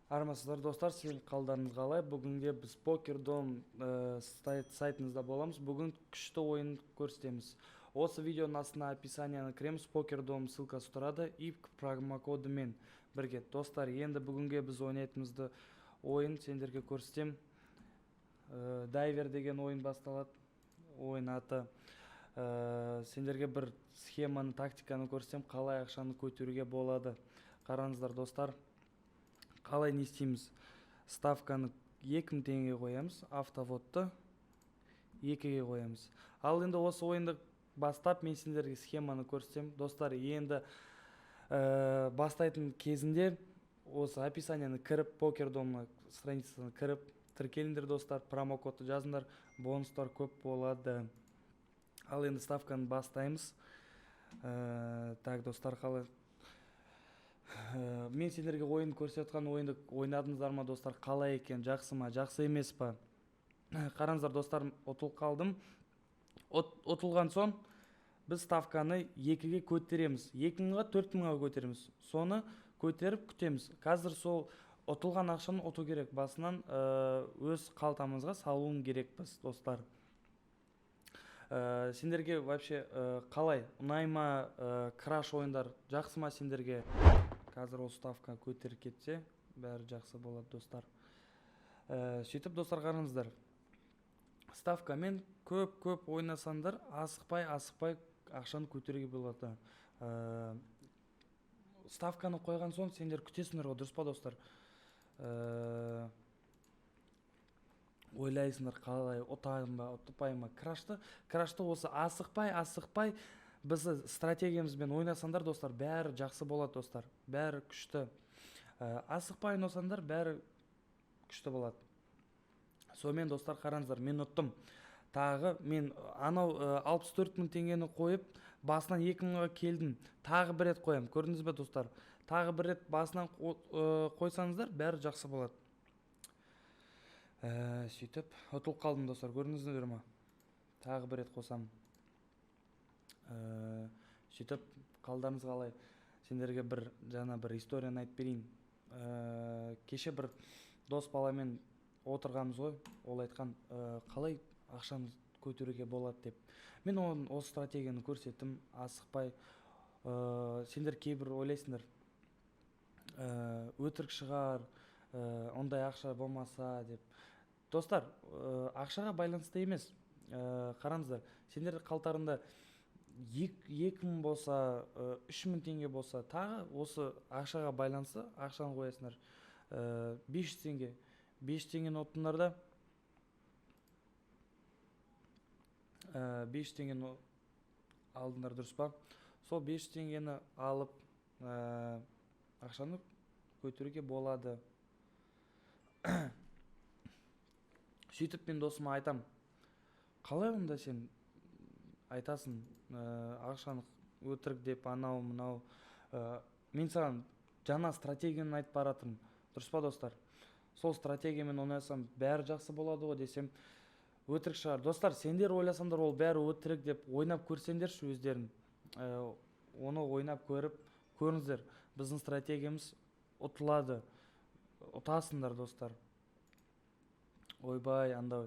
Армысыздар, достар! Сіздердің қалдарыңыз қалай? Бүгінге біз Покердом сайтымызда боламыз. Бүгін күшті ойын көрсетеміз. Осы видеоның астына, описанияны кіреміз, Покердом ссылкасы тұрады и промокодымен бірге. Достар, енді бүгінге біз ойнайтынымызды ойын сендерге көрсетемін. Дайвер деген ойын басталады, ойын аты. Сендерге бір схеманы, тактиканы көрсетемін, қалай ақшаны көтеруге болады. Қараңыздар, достар, қалай, не істейміз? Ставканы 2000 теңге қоямыз, автовводты екіге қоямыз. Ал енді осы ойынды бастап, мен сендерге схеманы көрсетемін. Достар, енді бастайтын кезінде осы описанияны кіріп, Покердомның страницасына кіріп тіркеліңдер, достар, промокодты жазыңдар, бонустар көп болады. Ал енді ставканы бастаймыз. Так, достар, қалай, мен сендерге ойын көрсетіп жатқан ойынды ойнадыңыздар ма, достар? Қалай екен, жақсы ма, жақсы емес па? Қараңыздар, достар, ұтылып қалдым. Ұтылған соң біз ставканы екіге көтереміз, 2000-ға, 4000-ға көтереміз. Соны көтеріп күтеміз. Қазір сол ұтылған ақшаны ұту керек, басынан өз қалтамызға салуым керекпіз. Достар, сендерге вообще қалай, ұнай ма? Краш ойындар жақсы ма сендерге? Қазір ол ставка көтеріп кетсе, бәрі жақсы болады, достар. Сөйтіп, достар, қараңыздар, ставкамен көп көп ойнасаңдар, асықпай асықпай ақшаны көтеруге болады. Ставканы қойған соң сендер күтесіңдер ғой, дұрыс па, достар? Ойлайсыңдар, қалай, ұтамын ба, ұтпаймын ба? Крашты осы асықпай асықпай біз стратегиямызбен ойнасаңдар, достар, бәрі жақсы болады, достар, бәрі күшті. Асықпай ойнасаңдар, бәрі күшті болады. Сонымен, достар, қараңыздар, мен ұттым тағы. Мен анау 64 000 теңгені қойып, басынан 2000-ға келдім. Тағы бір рет қоямын, көрдіңіз бе, достар? Тағы бір рет басынан қойсаңыздар, бәрі жақсы болады. Сөйтіп ұтылып қалдым, достар, көрдіңіздер ма? Тағы бір рет қосамын. Сөйтіп, қалдарыңыз қалай? Сендерге бір жаңа бір историяны айтып берейін. Кеше бір дос баламен отырғанбыз ғой, ол айтқан, қалай ақшаны көтеруге болады деп. Мен оның осы стратегияны көрсеттім, асықпай. Сендер кейбір ойлайсыңдар, өтірік шығар, ондай ақша болмаса деп. Достар, ақшаға байланысты емес. Қараңыздар, сендер қалтарында 2000 болса, 3000 теңге болса, тағы осы ақшаға байланысты ақшаны қоясыңдар. 500 теңге, 500 теңгені ұттыңдар да, 500 теңгені алдыңдар, дұрыс па? Сол 500 теңгені алып, ақшаны көтеруге болады. Сөйтіп мен досыма айтам: қалай онда сен айтасың, ақшаны өтірік деп, анау мынау мен саған жаңа стратегияны айтып бара жатырмын, дұрыс па, достар? Сол стратегиямен ойнасам, бәрі жақсы болады ғой десем, өтірік шығар. Достар, сендер ойласаңдар, ол бәрі өтірік деп, ойнап көрсеңдерші өздерің. Оны ойнап көріп көріңіздер, біздің стратегиямыз ұтылады, ұтасыңдар, достар. Ойбай, андай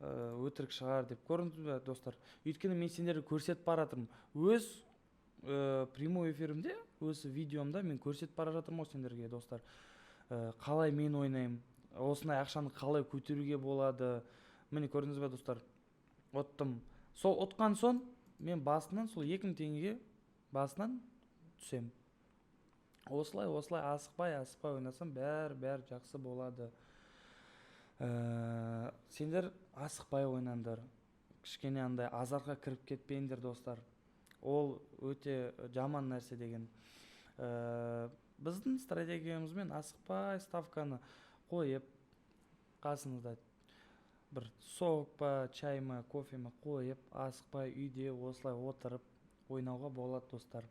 өтірік шығар деп, көрдіңіз бе, достар? Өйткені мен сендерге көрсетіп бара жатырмын өз прямой эфирімде, өз видеомда мен көрсетіп бара жатырмын ғой сендерге, достар. Қалай мен ойнаймын, осындай ақшаны қалай көтеруге болады. Міне, көрдіңіз бе, достар, ұттым. Сол ұтқан соң мен басынан сол 2000 теңгеге басынан түсемін. Осылай осылай асықпай асықпай ойнасам, бәрі бәрі жақсы болады. Сендер асықпай ойнаңдар, кішкене андай азартқа кіріп кетпеңдер, достар, ол өте жаман нәрсе деген. Біздің стратегиямызбен асықпай ставканы қойып, қасыңызда бір сок па, чай ма, кофе ма қойып, асықпай үйде осылай отырып ойнауға болады, достар.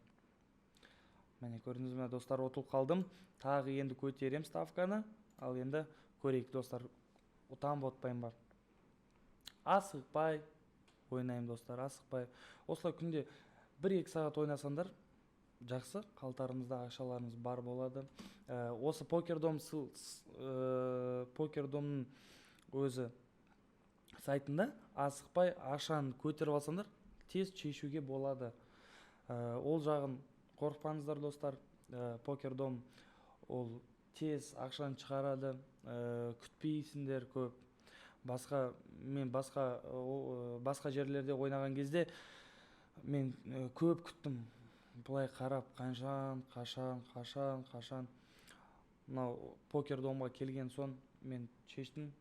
Міне, көрдіңіз бе, достар, ұтылып қалдым. Тағы енді көтерем ставканы. Ал енді көрейік, достар, ұтамын ба, ұтпаймын ба? Асықпай ойнаймын, достар, асықпай. Осылай күнде 1-2 сағат ойнасаңдар. Жақсы, қалтарымызда ақшаларымыз бар болады. Осы Покердом, Покердомның өзі сайтында асықпай ақшаны көтеріп алсаңдар, тез шешуге болады. Ол жағын қорықпаңыздар, достар. Покердом ол тез ақшаны шығарады, күтпейсіңдер көп. Басқа мен басқа жерлерде ойнаған кезде мен көп күттім, былай қарап, қашан, қашан, қашан, қашан. Мынау Покердомға келген соң мен шештім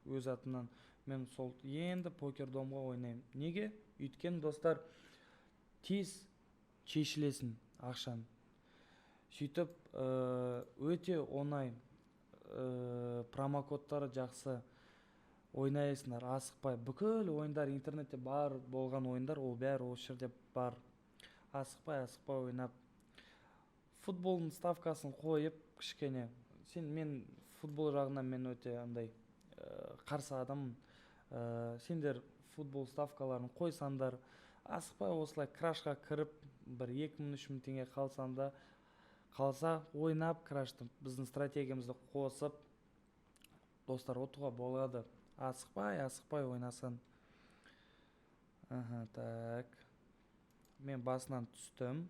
өз атымнан: мен сол енді Покердомға ойнаймын. Неге? Өйткені, достар, тез шешілесің ақшаң, сөйтіп өте оңай, промокодтары жақсы, ойнайсыңдар асықпай. Бүкіл ойындар, интернетте бар болған ойындар, ол бәрі осы жерде бар. Асықпай, асықпай ойнап, футболдың ставкасын қойып кішкене. Сен мен футбол жағынан мен өте андай қарсы адаммын. Сендер футбол ставкаларын қойсаңдар, асықпай осылай крашқа кіріп, бір 2000, 3000 теңге қалсаң да, қалса, ойнап крашты, біздің стратегиямызды қосып, достар, ұтуға болады, асықпай, асықпай ойнасаң. Аха, так, мен басынан түстім.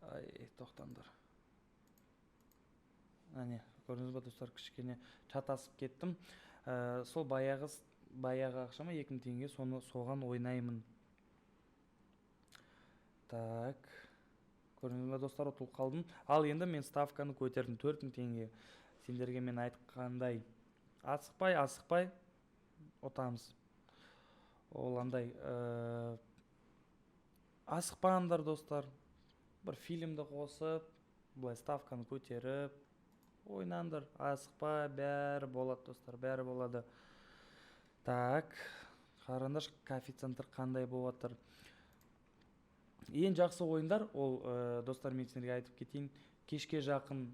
Ай, тоқтаңдар. Әне, көрдіңіз ба, достар, кішкене шатасып кеттім. Сол баяғы ақшама, 2000 теңге, соны соған ойнаймын. Так, көрдіңіз ба, достар, ұтылып қалдым. Ал енді мен ставканы көтердім 4000 теңге. Сендерге мен айтқандай, асықпай, асықпай ұтамыз. Ол андай, асықпаңдар, достар. Бір фильмді қосып, былай ставканы көтеріп ойнаңдар, асықпай, бәрі болады, достар, бәрі болады. Так, қараңдаршы, коэффициенттер қандай болып жатыр. Ең жақсы ойындар ол, достар, мен сендерге айтып кетейін, кешке жақын,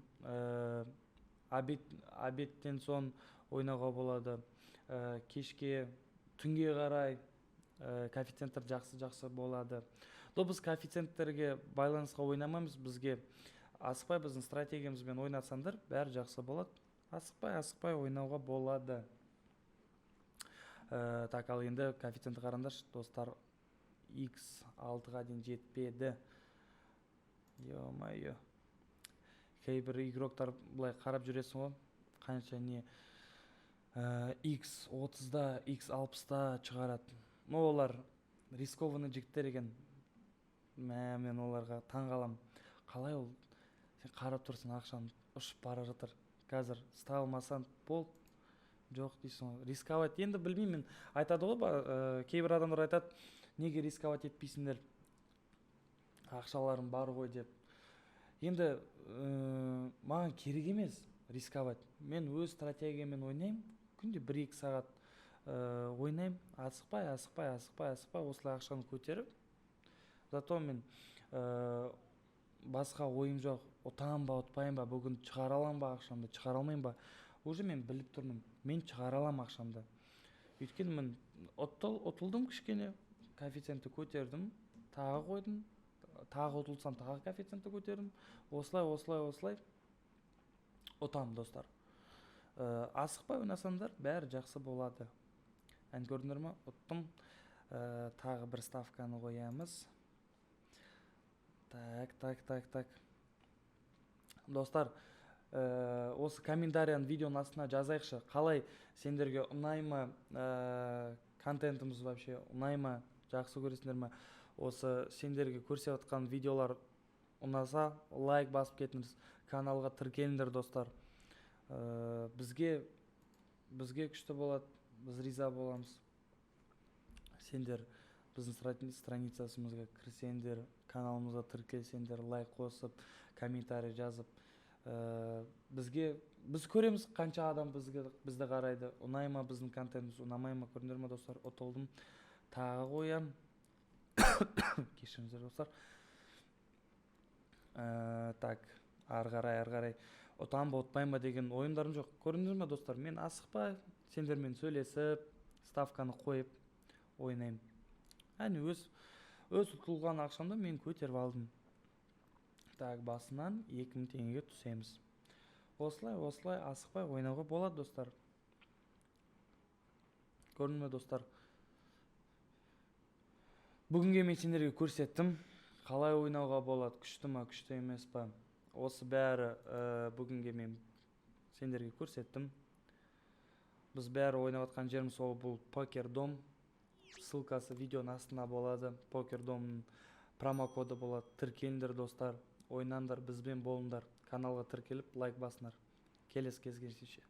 обедтен соң ойнауға болады. Кешке, түнге қарай коэффициенттер жақсы, жақсы болады. Но біз коэффициенттерге байланысқа ойнамаймыз. Бізге асықпай, біздің стратегиямызбен ойнасаңдар, бәрі жақсы болады. Асықпай, асықпай ойнауға болады. Так, ал енді коэффициентті қараңдаршы, достар, x 6-ға дейін жетпеді. Ё-моё, кейбір игроктар былай қарап жүресің ғой, қанша не, x 30-да, x 60-та шығарады. Но олар рискованный жігіттер екен. Мә, мен оларға таң қаламын. Қалай ол, сен қарап тұрсың, ақшаң ұшып бара жатыр, қазір ұстай алмасаң болды, жоқ дейсің ғой. Рисковать енді білмеймін мен, айтады ғой, кейбір адамдар айтады: «Неге рисковать етпейсіңдер, ақшаларың бар ғой», — деп. Енді маған керек емес рисковать. Мен өз стратегиямен ойнаймын, күнде 1-2 сағат ойнаймын, асықпай, асықпай, асықпай, асықпай, осылай ақшаны көтеріп. Зато мен басқа ойым жоқ: ұтамын ба, ұтпаймын ба, бүгін шығара аламын ба ақшамды, шығара алмаймын ба. Уже мен біліп тұрмын, мен шығара аламын ақшамды, өйткені мен ұтылдым кішкене, коэффициентті көтердім, тағы қойдым, тағы ұтылсам, тағы коэффициентті көтердім. Осылай, осылай, осылай ұтамын, достар. Асықпай ойнасаңдар, бәрі жақсы болады. Ән, көрдіңдер ма, ұттым. Тағы бір ставканы қоямыз. Так, так, так, так, достар, осы комментарияны видеоның астына жазайықшы. Қалай, сендерге ұнай ма контентіміз, вообще ұнай ма, жақсы көресіңдер ма? Осы сендерге көрсетіп жатқан видеолар ұнаса, лайк басып кетіңіз, каналға тіркеліңдер, достар. Бізге күшті болады, біз риза боламыз. Сендер біздің страницасымызға кірсеңдер, каналымызға тіркелсеңдер, лайк қосып, комментарий жазып, бізге, біз көреміз, қанша адам бізді қарайды, ұнай ма біздің контентіміз, ұнамай ма. Көрдіңдер ма, достар, ұтылдым, тағы қоямын. Кешіріңіздер, достар. Так, ары қарай, ары қарай ұтамын ба, ұтпаймын ба деген ойымдарым жоқ. Көрдіңдер ма, достар, мен асықпай, сендермен сөйлесіп, ставканы қойып ойнаймын. Әне, өз Өз ұтылған ақшамды мен көтеріп алдым. Так, басынан 2000 теңгеге түсеміз. Осылай, осылай асықпай ойнауға болады, достар. Көрдің ме, достар? Бүгінге мен сендерге көрсеттім, қалай ойнауға болады, күшті ма, күшті емес па, осы бәрі. Бүгінге мен сендерге көрсеттім. Біз бәрі ойнап жатқан жеріміз ол бұл Покер Дом. Ссылкасы видеоның астында болады. Покер Домның промокоды болады. Тіркеліңдер, достар, ойнаңдар, бізбен болыңдар, каналға тіркеліп, лайк басыңдар. Келесі кездескенше.